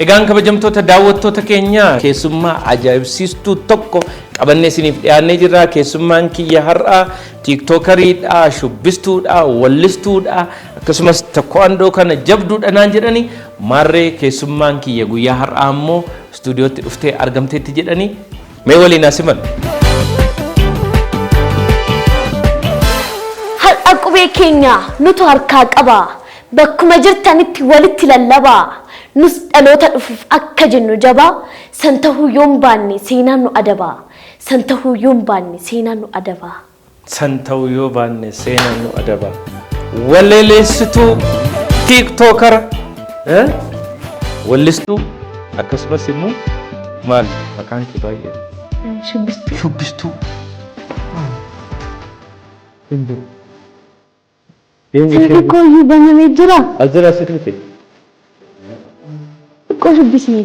Egaan kabajamtoota daawwattoota keenya, keessummaa ajaa'ibsiistuu tokko qabannee isiniif dhiyaannee jirra. Keessummaan kiyya har'a TikTokeriidha, shubbistuudha, wallistuudha, akkasumas taekwondo kana jabduudha naan jedhani. Maarree, keessummaan kiyya guyyaa har'aa immoo istuudiyootti dhuftee argamteetti jedhani. Mee waliin haa simannu. Har'a qubee keenya nutu harkaa qaba. Bakkuma jirtanitti walitti lallabaa. Nus dhaloota dhufuuf akka jennu jabaa. San tahuu yoon baanne seenaan nu adabaa. San tahuu yoon baanne seenaan nu adabaa. San ta'uu yoo baanne seenaan nu adaba. Walleessituu, TikTokera, wallistuu, akkasumas immoo maal maqaan kee baay'ee? Shubbistuu. Shubbistuu. Simboo. Silki kooyyuu banamee jira. As jira sitti. Xiqqoo shubbisii.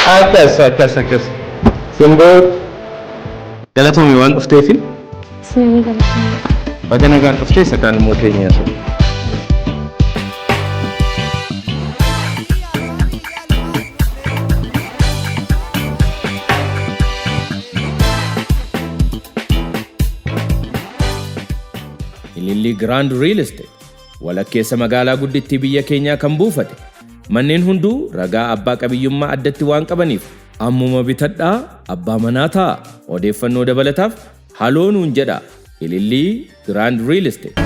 Akkas, akkas, akkas. Simboo, galatoomii waan dhufteefi. Isin galatoomaa. Baga nagaan dhuftee, isa kaan immoo keenya sun. Ilillii Grand Real Estate walakkeessa magaalaa guddittii biyya keenyaa kan buufate, manneen hunduu ragaa abbaa qabiyyummaa addatti waan qabaniif ammuma bitadhaa abbaa manaa ta'a. Odeeffannoo dabalataaf haloo nuun jedha. Ilillii Grand Real Estate.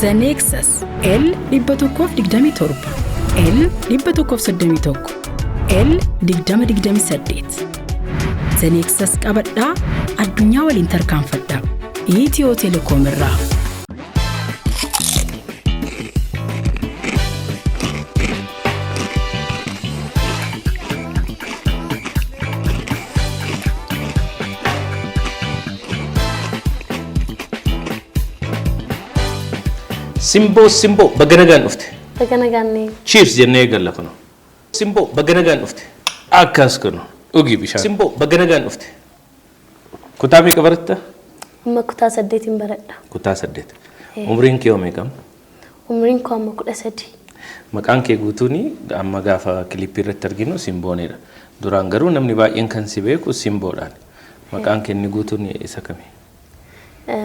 The Nexus L 127, L 131, L 2028. The Nexus qabadhaa, addunyaa waliin tarkaanfadhaa. Itiyoo Telekoom irraa. Simboo, Simboo, baga nagaan dhufte. Baga nagaan. Cheers jennee eegalla kunoo. Simboo, baga nagaan dhufte. Akkas kunu dhugi bishaan. Simboo, baga nagaan dhufte. Kutaa meeqa baratta? Amma kutaa saddeetiin baradha. Kutaa saddeet. Umriin kee hoo meeqam? Umriin koo amma 13. Maqaan kee guutuun amma gaafa kilippii irratti arginu Simboonidha. Duraan garuu namni baay'een kan si beeku Simboodhaan. Maqaan kee inni guutuun isa kami?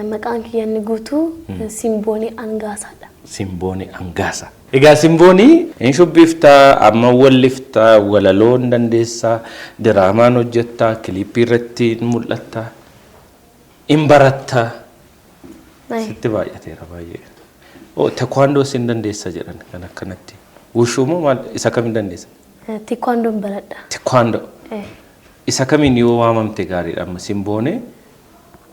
Maqaan kiyya inni guutuu Simboonii Angaasaadha. Simboonii Angaasa. Egaa Simboonii, hin shubbiftaa, amma walliftaa, walaloo hin dandeessaa, diraamaan hojjettaa, kilippii irratti hin mul'attaa, hin barattaa. Sitti baay'ateera baay'ee. Oh, tekwaandoo sin dandeessa jedhan kan akkanatti. Wushuu moo maal, isa kam hin dandeessa? Tikwaandoon baradha. Tekwaandoo. Isa kamiin yoo waamamte gaariidha amma? Simboonee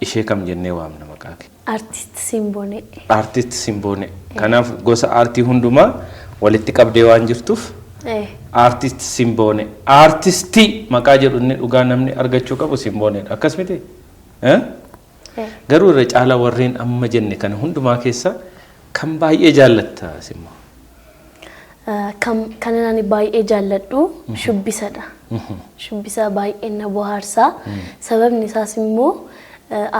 ishee kam jennee waamna maqaa kee? Artist Simboonee. Artist Simboonee. Kanaaf gosa aartii hundumaa walitti qabdee waan jirtuuf Artist Simboonee. Artistii maqaa jedhu inni dhugaa namni argachuu qabu Simbooneedha. Akkas miti? Eh? Garuu irra caalaa warreen amma jenne kana hundumaa keessa kan baay'ee jaallatta Simmoo? Kan ani baay'ee jaalladhu shubbisadha. Shubbisa baay'ee na bohaarsa. Sababni isaas immoo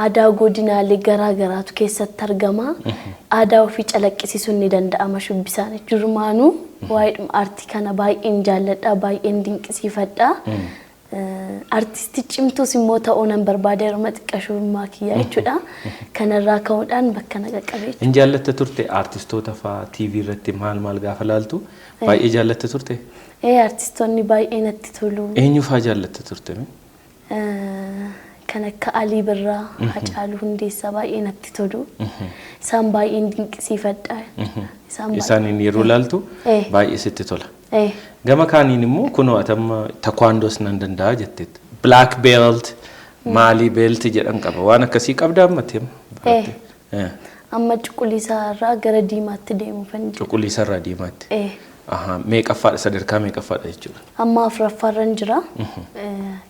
aadaa godinaalee garaa garaatu keessatti argama. Aadaa ofii calaqqisiisuun ni danda'ama shubbisaan. Durumaanuu waa'eedhuma aartii kana baay'een jaalladha, baay'een dinqisiifadha. Artistii cimtuus immoo ta'uu nan barbaada yeroo xiqqashummaa kiyyaa jechuudha. Kanarraa ka'uudhaan bakka na qaqqabe jechuudha. In jaallatta turte artistoota fa'aa TV irratti maal maal gaafa laaltu baay'ee jaallatta turte? Ee, artistoonni baay'ee natti tolu. Eenyu fa'aa jaallatta turte? Kan akka Alii Birraa, Hacaaluu Hundeessaa baay'ee natti tolu. Isaan baay'een dinqisiifadha. Isaan baay'ee. Isaaniin yeroo ilaaltu baay'ee sitti tola. Gama kaaniin immoo kunoo atamma takwaandoos nan danda'a jetteetta. Black belt, maalii belt jedhan qaba. Waan akkasii qabda ammatti? Amma cuquliisa irraa gara diimaatti deemuufan jira. Cuquliisa irraa diimaatti. Meeqaffaadha, sadarkaa meeqaffaadha jechuudha? Amma afuraffaarran jira.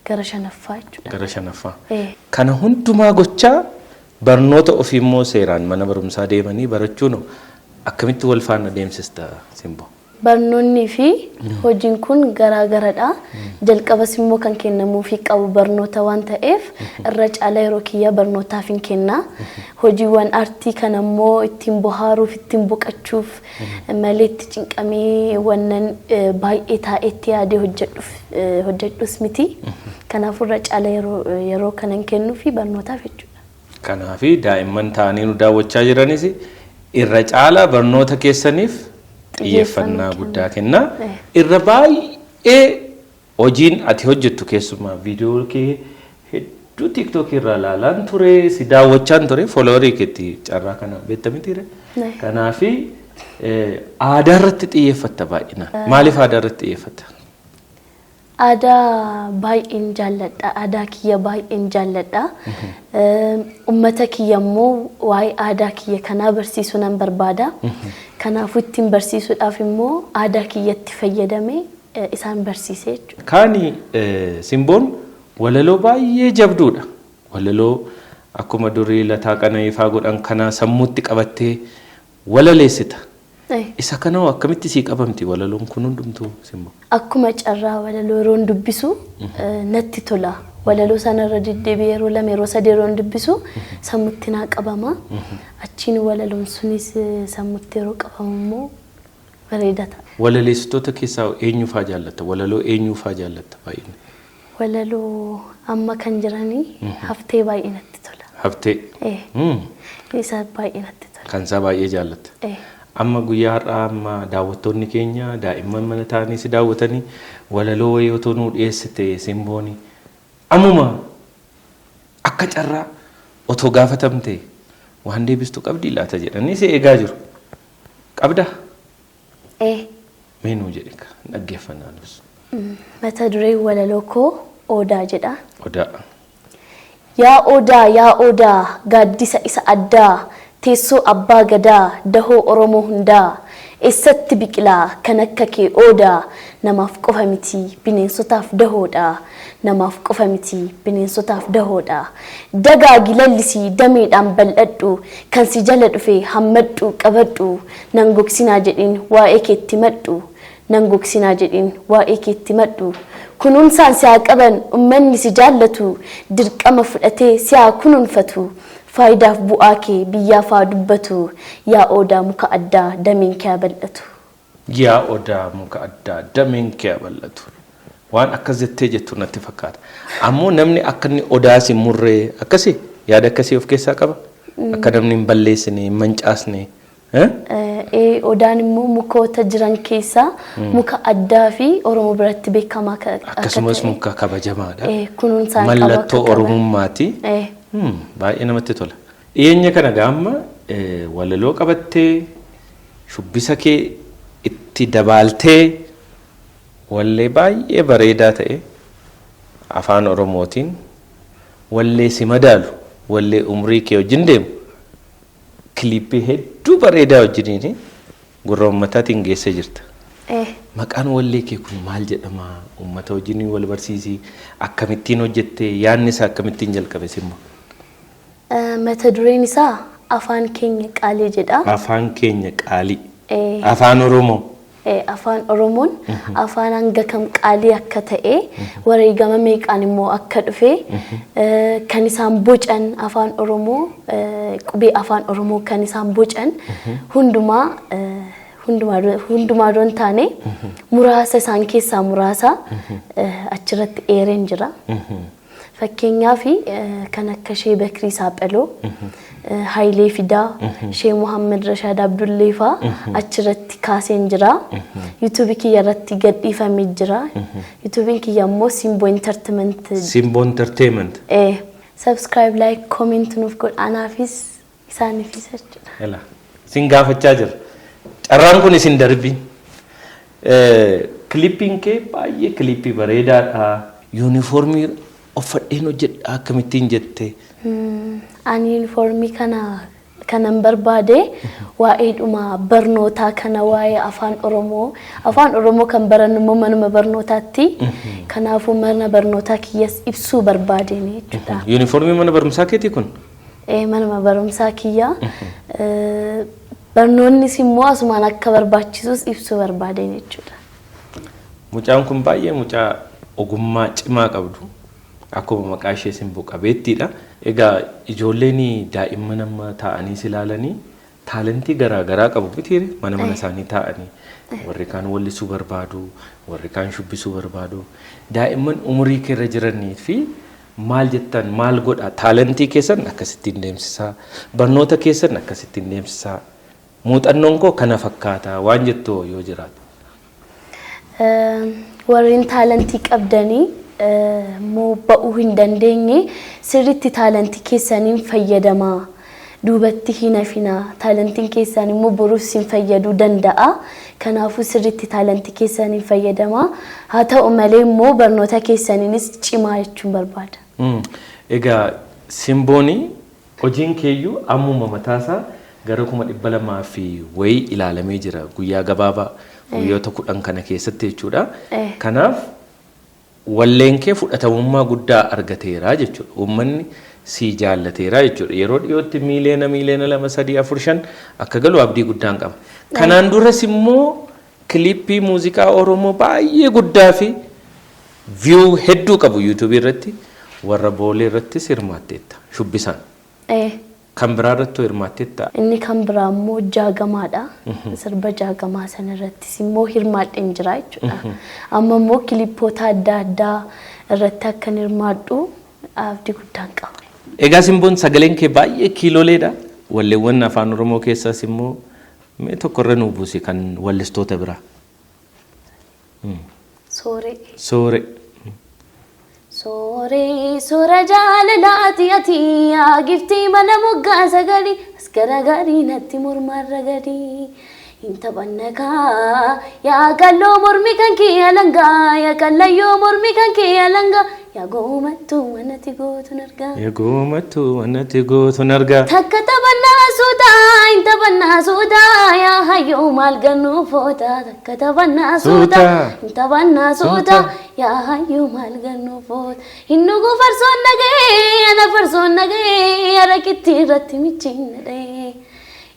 Gara shanaffaa jechuudha. Gara shanaffaa. Kana hundumaa gochaa barnoota ofii immoo seeraan mana barumsaa deemanii barachuun akkamitti wal faana deemsista, Simboo? Barnoonnii fi hojiin kun garaa garadha. Jalqabas immoo kan kennamuufii qabu barnoota waan ta'eef irra caala yeroo kiyyaa barnootaaf hin kenna. Hojiiwwan aartii kana immoo ittiin bohaaruuf, ittiin boqochuuf malee itti cinqamee wannan baay'ee taa'eetti yaadee hojjedhus miti. Kanaafuu irra caala yeroo kanan kennuufi barnootaaf jechuudha. Kanaafi daa'imman ta'anii nu daawwachaa jiranis irra caala barnoota keessaniif xiyyeeffannaa guddaa kennaa. Irra baay'ee hojiin ati hojjettu, keessumaa viidiyoo kee hedduu TikTokii irraa ilaalaan ture, si daawwachaan ture, followerii keetti carraa kana beekta mitiire. Kanaafi aadaa irratti xiyyeeffatta baay'inaan. Maaliif aadaa irratti xiyyeeffatta? Aadaa baay'een jaalladha. Aadaa kiyya baay'een jaalladha. Uummata kiyya immoo waa'ee aadaa kiyya kanaa barsiisuu nan barbaada. Kanaafuu ittiin barsiisuudhaaf immoo aadaa kiyyatti fayyadamee isaan barsiisee jechuudha. Kaani Simboon walaloo baay'ee jabduudha. Walaloo akkuma durii Lataa Qana'ii godhan kana sammuutti qabattee walaleessita. Isa kana akkamitti sii qabamti walaloon kun hundumtuu, Simboo? Akkuma carraa walaloo yeroon dubbisu natti tola. Walaloo sanarra deddeebi'ee yeroo lama, yeroo sadii yeroon dubbisu sammuutti naa qabama. Achiin walaloon sunis sammuutti yeroo qabamu immoo bareeda ta'a. Walaleessitoota keessaa eenyufaa jaallatta? Walaloo eenyufaa jaallatta baay'inaan? Walaloo amma kan jiranii Haftee baay'ee natti tola. Haftee. Isa baay'ee natti tola. Kan isaa baay'ee jaallatta. Amma guyyaa har'aa amma daawwattoonni keenya daa'imman mana taa'anii si daawwatanii walaloo wayii otoo nuu dhiyeessite Simbooni, ammuma akka carraa otoo gaafatamte waan deebistu qabdii laata jedhanii si eegaa jiru. Qabdaa? Mee nuu jedhi, dhaggeeffannaa nus. Mata dureen walaloo koo Odaa jedha. Odaa. Yaa Odaa, yaa Odaa, gaaddisa isa addaa, teessoo abbaa gadaa, dahoo Oromoo hundaa, eessatti biqilaa kan akka kee Odaa? Namaaf qofa miti, bineensotaaf dahoodha. Namaaf qofa miti, bineensotaaf dahoodha. Dagaagi, lallisii, dameedhaan bal'adhu, kan si jala dhufe hammadhu, qabadhu, nan gogsinaa jedhin waa'ee keetti madhu, nan gogsinaa jedhin waa'ee keetti madhu. Kunuunsaan si haa qaban, ummanni si jaallatu dirqama fudhatee si haa kunuunfatu, faayidaaf bu'aa kee biyyaaf haa dubbatu. Yaa Odaa muka addaa, dameen kee haa bal'atu. Yaa Odaa muka addaa, dameen kee haa bal'atu. Waan akkas jettee jettu natti fakkaata. Ammoo namni akka inni odaas hin murree akkasii yaada akkasii of keessaa qaba. Akka namni hin balleessine, hin mancaasne. Odaan immoo mukoota jiran keessaa muka addaa fi Oromoo biratti beekamaa akka Akkasumas ta'e. Muka kabajamaadha. Kunuunsaan qaba Mallattoo akka qaban. Oromummaati. Baay'ee namatti tola. Dhiyeenya kana gaamma walaloo qabattee shubbisa kee itti dabaaltee wallee baay'ee bareedaa ta'e afaan Oromootiin wallee si madaalu, wallee umrii kee wajjin deemu, kiliippii hedduu bareedaa wajjiniin gurra uummataatiin geessee jirta. Maqaan wallee kee kun maal jedhama? Uummata wajjiniin wal barsiisii. Akkamittiin hojjette? Yaadni isaa akkamittiin jalqabe, Simboo? Mata dureen isaa "Afaan Keenya Qaalii" jedha. Afaan Keenya Qaalii. Afaan Oromoo. Afaan Oromoon afaan hanga kam qaalii akka ta'e, wareegama meeqaan immoo akka dhufe, kan isaan bocan afaan Oromoo, qubee afaan Oromoo kan isaan bocan hundumaa hundumaa doon taane muraasa isaan keessaa muraasa achirratti eereen jira. Fakkeenyaaf kan akka Shee Bakrii Saaphaloo, Hayilee Fidaa, Shee Muhammad Rashaad Abdullee fa'aa achirratti kaaseen jira. YouTubeii kiyya irratti gadhiifamee jira. YouTubeiin kiyya immoo Simboo Entertainment. Simboo Entertainment. Subscribe, like, comment nuuf godha. Anaafis isaaniifis jechuudha. Yala. Isin gaafachaa jira. Carraan kun isin darbiin. Kilippiin kee baay'ee kilippii bareedaadha. Yuunifoormii uffadheen hojjedha akkamittiin jette? Ani yuunifoormii kana kanan barbaade waa'eedhuma barnootaa kana, waa'ee Afaan Oromoo. Afaan Oromoo kan barannu immoo manuma barnootaatti. Kanaafuu mana barnootaa kiyyas ibsuu barbaadeen jechuudha. Yuunifoormii mana barumsaa keetii kun? Manuma barumsaa kiyya. Barnoonnis immoo asumaan akka barbaachisus ibsuu barbaadeen jechuudha. Mucaan kun baay'ee mucaa ogummaa cimaa qabdu. Akkuma maqaa ishee simboo qabeettiidha. Egaa ijoolleen daa'imman amma taa'anii si ilaalanii taalentii garaa garaa qabu mitiire, mana mana isaanii taa'anii warri kaan wallisuu barbaadu, warri kaan shubbisuu barbaadu. Daa'imman umurii keerra jiranii fi maal jettan, maal godha, taalentii keessan akkasittiin deemsisaa, barnoota keessan akkasittiin deemsisaa, muuxannoon koo kana fakkaata waan jettu yoo jiraatu. Warreen taalentii qabdanii immoo ba'uu hin dandeenye, sirriitti taalentii keessaniin fayyadamaa. Duubatti hin hafinaa. Taalentiin keessan immoo boruuf sin fayyaduu danda'a. Kanaafuu sirriitti taalentii keessaniin fayyadamaa. Haa ta'u malee immoo barnoota keessaniinis cimaa jechuun barbaada. Egaa Simbooni, hojiin keeyyuu ammuma mataasaa gara 200,000 fi wayii ilaalamee jira guyyaa gabaabaa guyyoota 10 kana keessatti jechuudha. Kanaaf walleen kee fudhatamummaa guddaa argateera jechuudha. Uummanni si jaallateera jechuudha. Yeroo dhiyootti miiliyoona 2, 3, 4, 5 akka galu abdii guddaan qaba. Kanaan duras immoo kilippii muuziqaa Oromoo baay'ee guddaa fi view hedduu qabu yuutuubii irratti warra Boolee irrattis hirmaatteetta shubbisaan. Kan biraa irratti hirmaatteetta? Inni kan biraa immoo Jaagamaadha. Sirba Jaagamaa sana irrattis immoo hirmaadheen jira jechuudha. Amma immoo kilippoota adda addaa irratti akkan hirmaadhu abdii guddaan qaba. Egaa Simboon, sagaleen kee baay'ee kiiloleedha. Walleewwan Afaan Oromoo keessaas immoo mee tokko irra nuu buusi kan wallistoota biraa. Sooree. Soore. Sooree, soora jaalalaati ati, yaa giftii mana moggaa sagalii, as garagarii natti mormarra gadii. Hin taphanna kaa yaa qalloo, mormi kan kee alangaa, yaa qallayyoo, mormi kan kee alangaa, yaa goomattuu manatti gootu argaa. Yaa goomattuu manatti gootu argaa. Takka taphannaa suutaa, hin taphannaa suutaa, yaa hayyoo maal gannuu foota, takka taphannaa suutaa, hin taphannaa suutaa, yaa hayyoo maal gannuu foota. Hin dhuguu farsoon nagahee, ana farsoon nagahee, harakitti irratti michiin dhahee.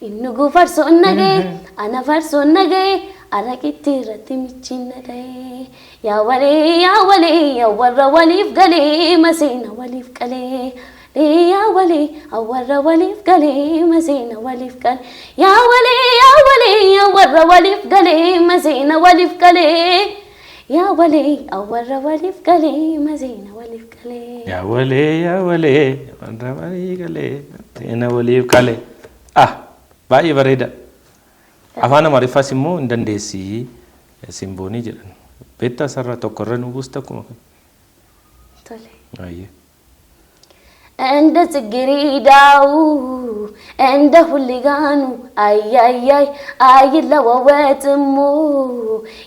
Hin dhuguu farsoon nagahee, ana farsoon nagahee, harakitti irratti michiin dhahee. Yaa walee, yaa walee, yaa warra waliif galee, maseena waliif qalee. Yaa walee, warra waliif galee, maseena waliif galee. Yaa walee, yaa walee, yaa warra waliif galee, maseena waliif galee. Yaa walee, warra waliif galee, maseena waliif galee. Yaa walee, yaa walee, warra walii galee, maseena waliif qalee. Ah, baay'ee bareeda. Afaan Amaariffaas immoo hin dandeessi Simboonii jedhan. Beektaa, sarara tokko irra nu buusta akkuma kana. Tole. Baay'ee. እንደ ጽጌረዳው እንደ ሁሊጋኑ አያያይ አይለዋወጥም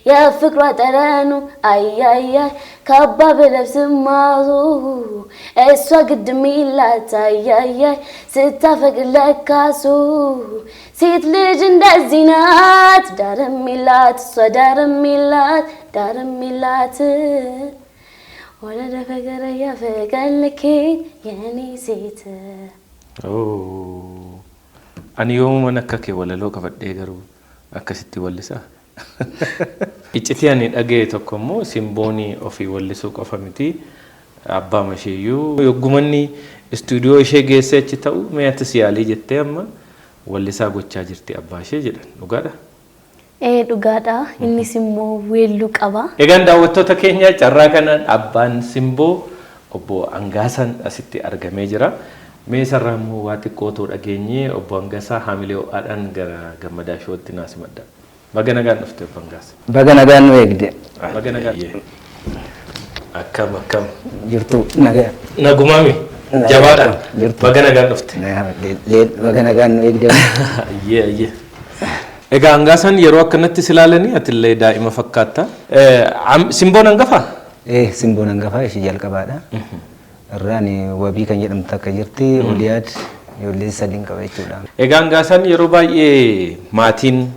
የፍቅሯ ጠረኑ፣ አያያይ ካባ ብለብስማ እሷ ግድም ይላት፣ አያያይ ስታፈቅር ለካሱ ሴት ልጅ እንደዚህ ናት፣ ዳርም ይላት እሷ ዳርም ይላት ዳርም ይላት ወለደ ፍቅር እያፈቀልኬ የኔ ሴት። Ani yoomuman akka kee walaloo qabadhee garuu akkasitti wallisaa. Iccitii ani dhaga'e tokko immoo Simboonii ofii wallisuu qofa miti. Abbaa masheeyyuu yoggumanni istuudiyoo ishee geessee achi ta'u, mee atis yaalii jettee amma wallisaa gochaa jirti abbaa ishee jedhan, dhugaadha? Ee, dhugaadha. Innis immoo weelluu qaba. Egaan daawwattoota keenya, carraa kanaan abbaan Simboo obbo Angaasaan asitti argamee jira. Mee isarraa immoo waa xiqqootu dhageenyee obbo Angasaa haamilee ho'aadhaan gara Gammadaa Showtti naa simadha. Baga nagaan dhufte, obbo Angaasa. Baga nagaan nu eegde. Baga nagaan. Akkam, akkam? Jirtu, nagaa. Nagumaami. Jabaadha. Baga nagaan dhufte. Baga nagaan nu eegdame. Ayyee ayyee. Egaa hangaasaan yeroo akkanatti si ilaalanii atillee daa'ima fakkaatta. Simboon hangafaa? Simboon hangafaa ishee jalqabaadha. Irraan Wabii kan jedhamtu akka jirti, Oliyaad, ijoollee sadiin qaba jechuudha. Egaa hangaasaan yeroo baay'ee maatiin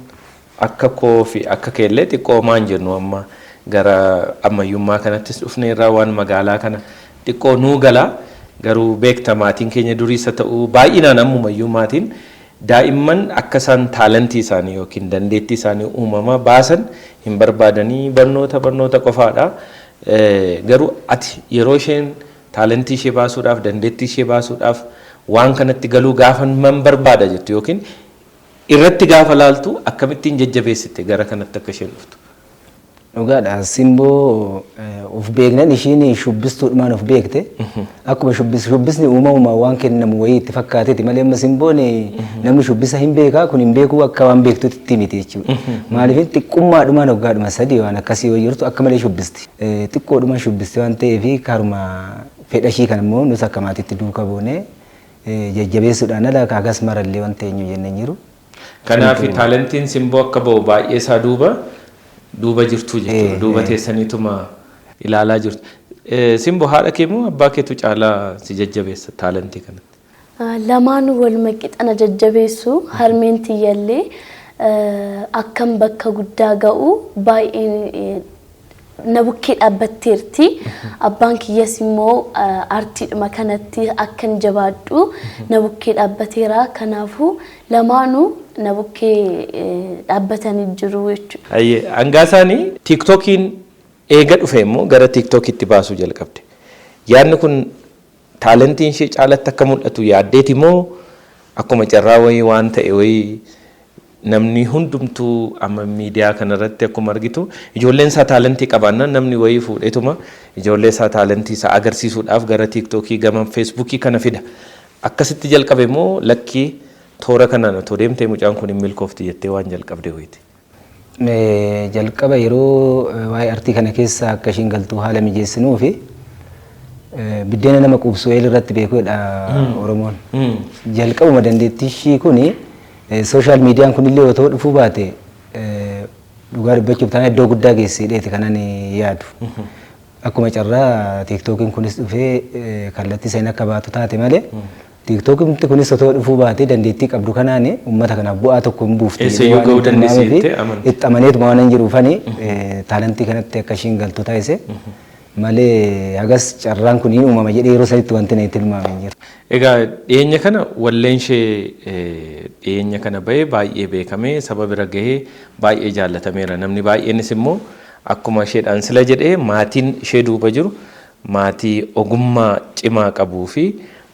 akka koo fi akka keellee xiqqoo maan jennu amma gara ammayyummaa kanattis dhufne irraa waan magaalaa kana xiqqoo nuu gala. Garuu beekta maatiin keenya duriis haa ta'u baay'inaan ammumayyuu maatiin daa'imman akka isaan taalentii isaanii yookiin dandeettii isaanii uumamaa baasan hin barbaadanii, barnoota barnoota qofaadha. Garuu ati yeroo isheen taalentii ishee baasuudhaaf, dandeettii ishee baasuudhaaf waan kanatti galuu gaafa man barbaada jettu yookiin irratti gaafa laaltu akkamittiin jajjabeessite gara kanatti akka isheen dhuftu? Dhugaadha. Simboo of beeknan ishiin shubbistuudhumaan of beekte. Akkuma shubbisni uumamumaan waan kennamu wayii itti fakkaateeti malee amma simboon namni shubbisa hin beekaa kun hin beekuu akka waan beektutti miti jechuudha. Maaliif xiqqummaadhumaan waggaadhuma 3 waan akkasii yoo jirtu akka malee shubbisti. Xiqqoodhumaan shubbisti waan ta'eef karuma fedha ishii kan immoo nus akka maatiitti duuka boonee jajjabeessuudhaan ala kaagas marallee waan ta'e eenyu jennee jiru. Kanaaf taalentiin Simboo akka ba'u baay'ee isaa duuba jirtu jechuudha. Duuba teessaniituma ilaalaa jirtu. Simboo, haadha kee moo abbaa keetu caalaa si jajjabeessa taalentii kanatti? Lamaanuu waluma qixana jajjabeessu. Harmeen tiyyallee akkam bakka guddaa ga'u baay'ee na bukkee dhaabbatteerti. Abbaan kiyyas immoo aartiidhuma kanatti akkan jabaadhu na bukkee dhaabbateera. Kanaafuu lamaanuu na bukkee dhaabbatanii jiru jechuudha. Ayyee, hangaasaanii TikTokiin eega dhufe immoo gara TikTokitti baasuu jalqabde. Yaadni kun taalentiin ishee caalatti akka mul'atu yaaddeeti moo akkuma carraa wayii waan ta'e wayii namni hundumtuu amma miidiyaa kanarratti akkuma argitu ijoolleen isaa taalentii qabaannaan namni wayii fuudheetuma ijoollee isaa taalentii isaa agarsiisuudhaaf gara TikTokii gama Facebookii kana fida. Akkasitti jalqabe moo lakkii toora kanaan otoo deemtee mucaan kun hin milkoofti jettee waan jalqabde wayiiti? Jalqaba yeroo waa'ee artii kana keessa akka ishiin galtuu haala mijeessinuu fi biddeena nama quubsu eel irratti beekuudha Oromoon. Jalqabuma dandeettii ishii kuni sooshaal miidiyaan kunillee otoo dhufuu baate dhugaa dubbachuuf taanaan iddoo guddaa geesseedheeti kanan yaadu. Akkuma carraa TikTokiin kunis dhufee kallattii seen akka baatu taate malee TikTokiin kunis otoo dhufuu baate dandeettii qabdu kanaan uummata kanaaf bu'aa tokko hin buufti. Eessayyuu ga'uu dandeessi jettee amante. Itti amaneetuma waan hin jiruufani taalentii kanatti akka ishiin galtu taasise malee hagas carraan kun hin uumama jedhee yeroo sanitti wanti na itti tilmaame hin jiru. Egaa dhiyeenya kana walleen ishee dhiyeenya kana bahee baay'ee beekamee saba bira gahee baay'ee jaallatameera. Namni baay'eenis immoo akkuma isheedhaan sila jedhee maatiin ishee duuba jiru maatii ogummaa cimaa qabuu fi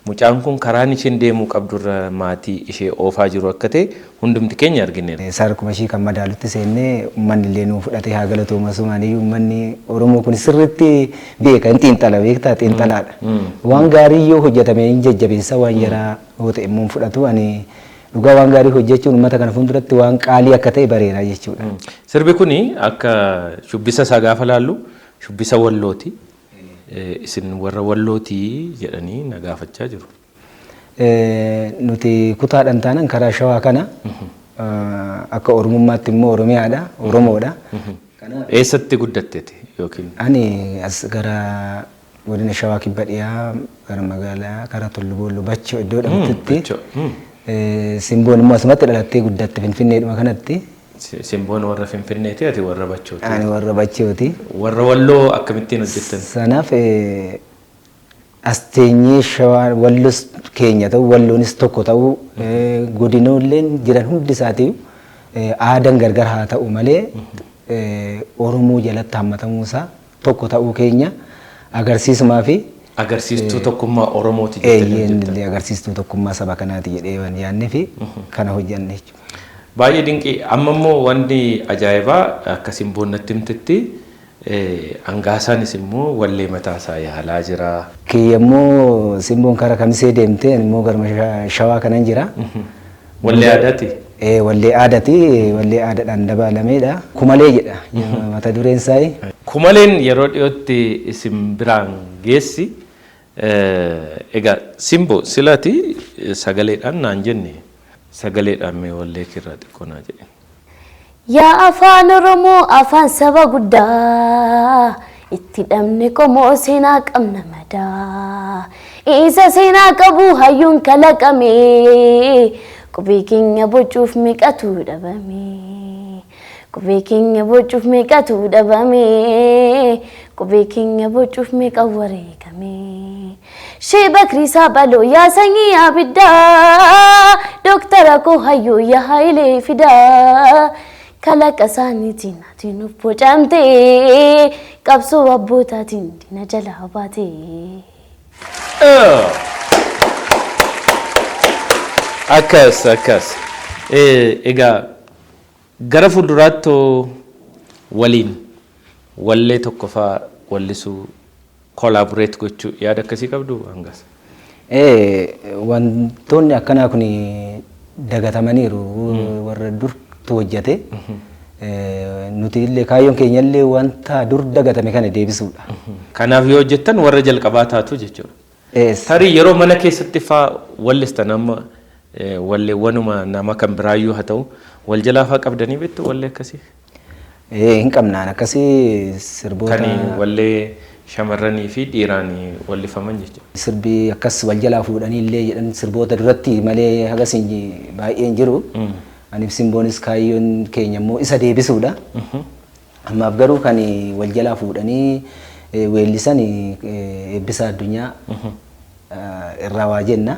mucaan kun karaan isheen deemuu qabdurra maatii ishee oofaa jiru akka ta'e hundumti keenya argineerra. Sarkuma ishii kan madaalutti seennee uummanni illee nuu fudhatee haa galatoomu. Asumaaniyyuu uummanni Oromoo kun sirriitti beeka, hin xiinxala, beektaa xiinxalaadha. Waan gaarii yoo hojjetame hin jajjabeessa, waan yaraa yoo ta'e immoo hin fudhatu. Ani dhugaa waan gaarii hojjechuun uummata kana fuulduratti waan qaalii akka ta'e bareera jechuudha. Sirbi kuni akka shubbisa isaa gaafa laallu shubbisa Wallooti. Isin warra Wallootii jedhanii na gaafachaa jiru. Nuti kutaadhaan taanan karaa Shawaa kana akka Oromummaatti immoo Oromiyaadha, Oromoodha. Eessatti guddatteeti yookiin? Ani as gara godina Shawaa Kibba Dhiyaa gara magaalaa karaa Tullu Boolloo Bachoo iddoo dhamtutti. Simboon immoo asumatti dhalattee guddatte Finfinneedhuma kanatti. Simboon warra Finfinneeti, ati warra Bachooti. Ani warra Bachooti. Warra Walloo akkamittiin hojjettan? Sanaaf as teenyee Shawaa Wallos keenya ta'u Walloonis tokko ta'uu godinoolleen jiran hundi isaatii aadaan gargar haa ta'u malee Oromoo jalatti hammatamuu isaa tokko ta'uu keenya agarsiisumaa fi Agarsiistuu tokkummaa Oromooti jettanii hojjettan. Agarsiistuu tokkummaa saba kanaati jedhee waan yaadnee fi kana hojjanne jechuudha. Baay'ee dinqii. Amma immoo wanti ajaa'ibaa akka Simboon natti himtetti hangaasaanis immoo wallee mataa isaa yaalaa jira. Kiyya immoo Simboon karaa Kamisee deemtee ani immoo garma Shawaa kanan jira. Wallee aadaati? Wallee aadaati. Wallee aadaadhaan dabalameedha. Kumalee jedha mata dureen isaa. Kumaleen yeroo dhiyootti isin biraan geessi. Egaa Simboo, silaati sagaleedhaan naan jenne, sagaleedhaan mee wallee kirraa xiqqoo naa jedhe. Yaa afaan Oromoo, afaan saba guddaa, itti dhabne qomoo, seenaa qabna madaa. Isa seenaa qabu hayyuun kalaqame, qubee keenya bocuuf meeqatu dhabame. Qubee keenya bocuuf meeqatu dhabame. Qubee keenya bocuuf meeqa wareegame. Shee Bakrii Saabaloo, yaa sanyii abiddaa, Dooktara koo hayyuu, yaa Hayilee Fidaa. Kalaqa isaaniitiin ati nuuf bocamte, qabsoo abbootaatiin diina jalaa baate. Akkas akkas. Egaa gara fuulduraatti waliin wallee tokko faa wallisuu, collaborate gochuu yaada akkasii qabdu hangas? Wantoonni akkanaa kun dagatamaniiru, warra durtu hojjete. Nuti illee kaayyoon keenya illee wanta dur dagatame kana deebisuudha. Kanaaf yoo hojjettan warra jalqabaa taatu jechuudha. Tarii yeroo mana keessatti faa wallistan, amma walleewwanuma nama kan biraayyuu haa ta'u, wal jalaa faa qabdanii beektu wallee akkasii? Hin qabnaan akkasii sirboota. Kan wallee shamarranii fi dhiiraan wallifaman jechuudha. Sirbi akkas wal jalaa fuudhanii illee jedhan sirboota duratti malee hagas baay'een jiru. Aniif Simboonis kaayyoon keenya immoo isa deebisuudha. Ammaaf garuu kan wal jalaa fuudhanii weellisan Eebbisaa Addunyaa irraa waa jenna.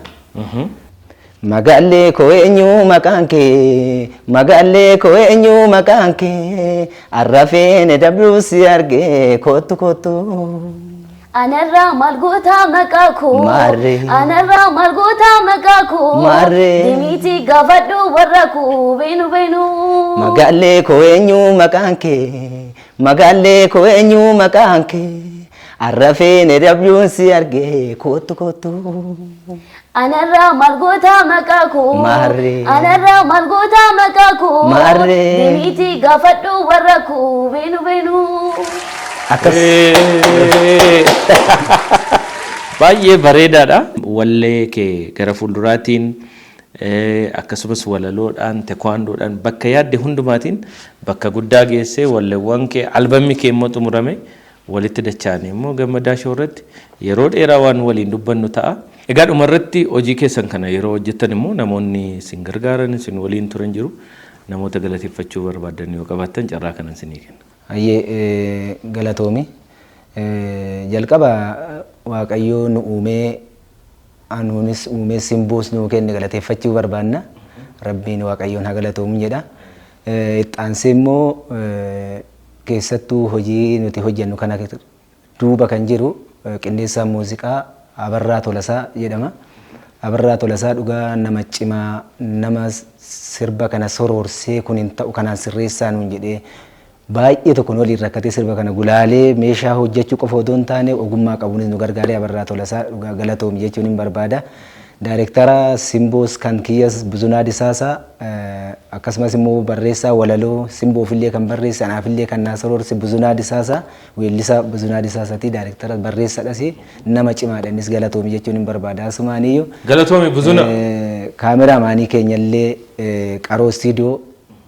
Magaallee koo eenyu maqaan kee, magaallee koo eenyu maqaan kee, arrafeen dabruu si argee, kottu kottu. Anarraa maal gootaa maqaa koo? Maarree. Anarraa maal gootaa maqaa koo? Maarree. Dimiitii gaafadhu warra koo, beenu beenu. Magaallee koo eenyu maqaan kee, magaallee koo eenyu maqaan kee, arrafeen dabruun si argee, kottu kottu. Anarraa maal gootaa maqaa koo? Maarree. Anarraa maal gootaa maqaa koo? Maarree. Dimiitii gaafadhu warra koo, beenu beenu. Akkas. Baay'ee bareedaadha. Wallee kee gara fuulduraatiin, akkasumas walaloodhaan, tekwaandoodhaan, bakka yaadde hundumaatiin bakka guddaa geessee, walleewwan kee, albamni kee immoo xumurame, walitti dacha'anii immoo Gammadaa Show irratti yeroo dheeraa waan waliin dubbannu ta'a. Egaa dhumarratti hojii keessan kana yeroo hojjettan immoo namoonni isin gargaaran, isin waliin turan jiru. Namoota galateeffachuu barbaadan yoo qabaattan carraa kanan isinii kenna. Hayyee, galatoomi. Jalqaba Waaqayyoo nu uumee, anuunis uumee, Simboos nuu kenne galateeffachuu barbaanna. Rabbiin Waaqayyoon haa galatoomu jedha. Itti immoo keessattuu hojii nuti hojjennu kana duuba kan jiru qindeessaan muuziqaa Abarraa Tolasaa jedhama. Abarraa Tolasaa dhugaa nama cimaa, nama sirba kana soroorsee, kun hin ta'u, kanaan sirreessaa nuun jedhee, baay'ee tokko nu waliin rakkatee, sirba kana gulaalee, meeshaa hojjechuu qofa otoo hin taane ogummaa qabuunis nu gargaaree, Abarraa Tolasaa dhugaa galatoomi jechuun hin barbaada. Daayirektara Simboos kan kiyyas Buzunaa Disaasaa, akkasumas immoo barreessaa walaloo Simboofillee kan barreesse, anaafillee kan naa soroorse Buzunaa Disaasaa, weellisaa Buzunaa Disaasaati, daayirektara barreessadhas, nama cimaadha, innis galatoomi jechuun hin barbaada. Asumaaniyyuu. Galatoomi Buzuna. Kaameraamaanii keenyallee Qaroo Istiidiyoo,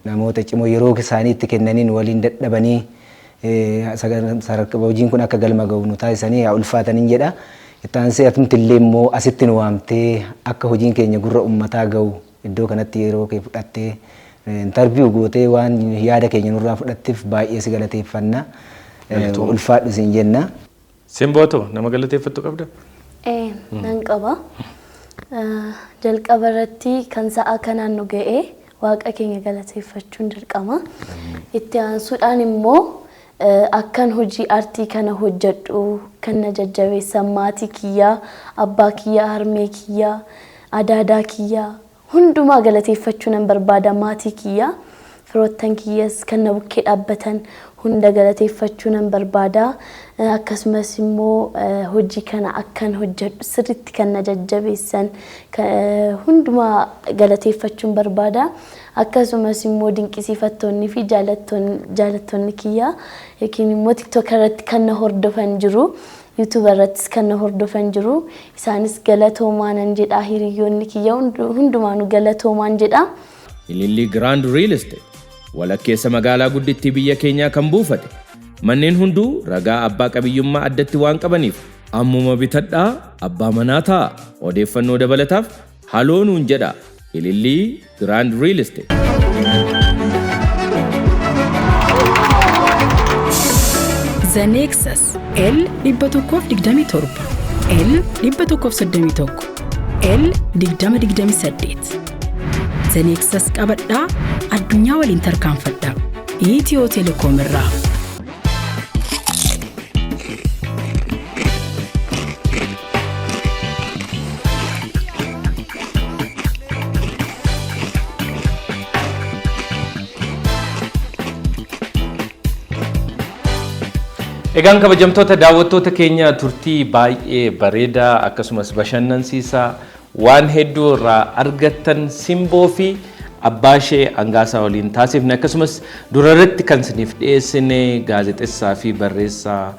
namoota cimoo yeroo isaanii itti kennaniin waliin dadhabanii hojiin kun akka galma ga'u nu taasisanii haa ulfaataniin jedha. Itti aansee atumti illee immoo asitti nu waamtee akka hojiin keenya gurra uummataa ga'u iddoo kanatti yeroo kee fudhattee interview gootee waan yaada keenya nurraa fudhatteef baay'ee si galateeffanna. Ulfaadhu siin jenna. Simbooto, nama galateeffattu qabda? Nan qaba. Jalqaba irratti kan sa'a kanaan nu ga'e Waaqa keenya galateeffachuun dirqama. Itti aansuudhaan immoo akkan hojii aartii kana hojjedhu kan na jajjabeessan maatii kiyyaa, abbaa kiyyaa, harmee kiyyaa, adaadaa kiyyaa hundumaa galateeffachuu nan barbaada, maatii kiyyaa. Firoottan kiyyas kan na bukkee dhaabbatan hunda galateeffachuu nan barbaada. Akkasumas immoo hojii kana akkan hojjedhu sirriitti kan na jajjabeessan hundumaa galateeffachuun barbaada. Akkasumas immoo dinqisiifattoonni fi jaalattoonni kiyyaa yookiin immoo TikTok irratti kan na hordofan jiru. YouTube irrattis kan na hordofan jiru. Isaanis galatoomaa nan jedha. Hiriyoonni kiyya hundumaanuu galatoomaan jedha. Ilillii Grand Real Estate walakkeessa magaalaa guddittii biyya keenyaa kan buufate manneen hunduu ragaa abbaa qabiyyummaa addatti waan qabaniif ammuma bitadhaa abbaa manaa ta'a. Odeeffannoo dabalataaf haloo nuun jedha. Ilillii Grand Real Estate. The Nexus L 127, L 131, L 2028. The Nexus qabadhaa, addunyaa waliin tarkaanfadhaa. Itiyoo Telekoom irraa. Egaan kabajamtoota daawwattoota keenya, turtii baay'ee bareedaa akkasumas bashannansiisaa waan hedduu irraa argattan Simboo fi abbaa ishee Angaasaa waliin taasifne, akkasumas durarratti kan isiniif dhiyeessine gaazexessaa fi barreessaa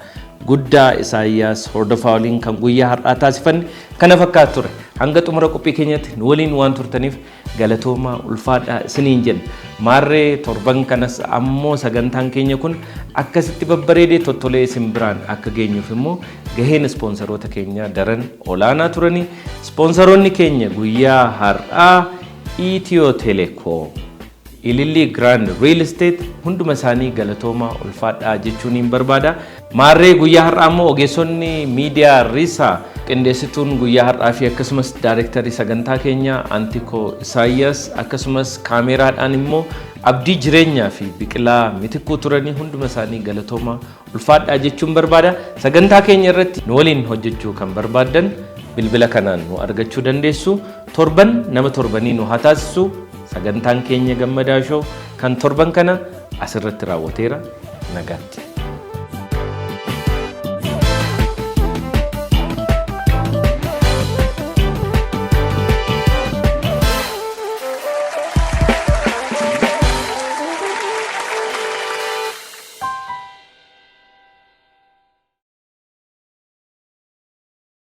guddaa Isaayyaas Hordofaa waliin kan guyyaa har'aa taasifanne kana fakkaatu ture. Hanga xumura qophii keenyatti nu waliin waan turtaniif galatoomaa, ulfaadhaa isiniin jenna. Maarree torban kanas ammoo sagantaan keenya kun akkasitti babbareedee tottolee isin biraan akka geenyuuf immoo gaheen ispoonsaroota keenyaa daran olaanaa turanii. Ispoonsaroonni keenya guyyaa har'aa Itiyoo Telekoom, Ilillii Grand Real Estate, hunduma isaanii galatoomaa, ulfaadhaa jechuun hin barbaada. Maarree guyyaa har'aa immoo ogeessonni miidiyaa Risaa, qindeessituun guyyaa har'aa fi akkasumas daayirektarii sagantaa keenyaa Antikoo Isaayyaas, akkasumas kaameeraadhaan immoo Abdii Jireenyaa fi Biqilaa Mitikkuu turanii, hunduma isaanii galatoomaa, ulfaadhaa jechuun barbaada. Sagantaa keenya irratti nu waliin hojjechuu kan barbaaddan bilbila kanaan nu argachuu dandeessu. Torban nama torbanii nu haa taasisu. Sagantaan keenya Gammadaa Show kan torban kana asirratti raawwateera. Nagaatti.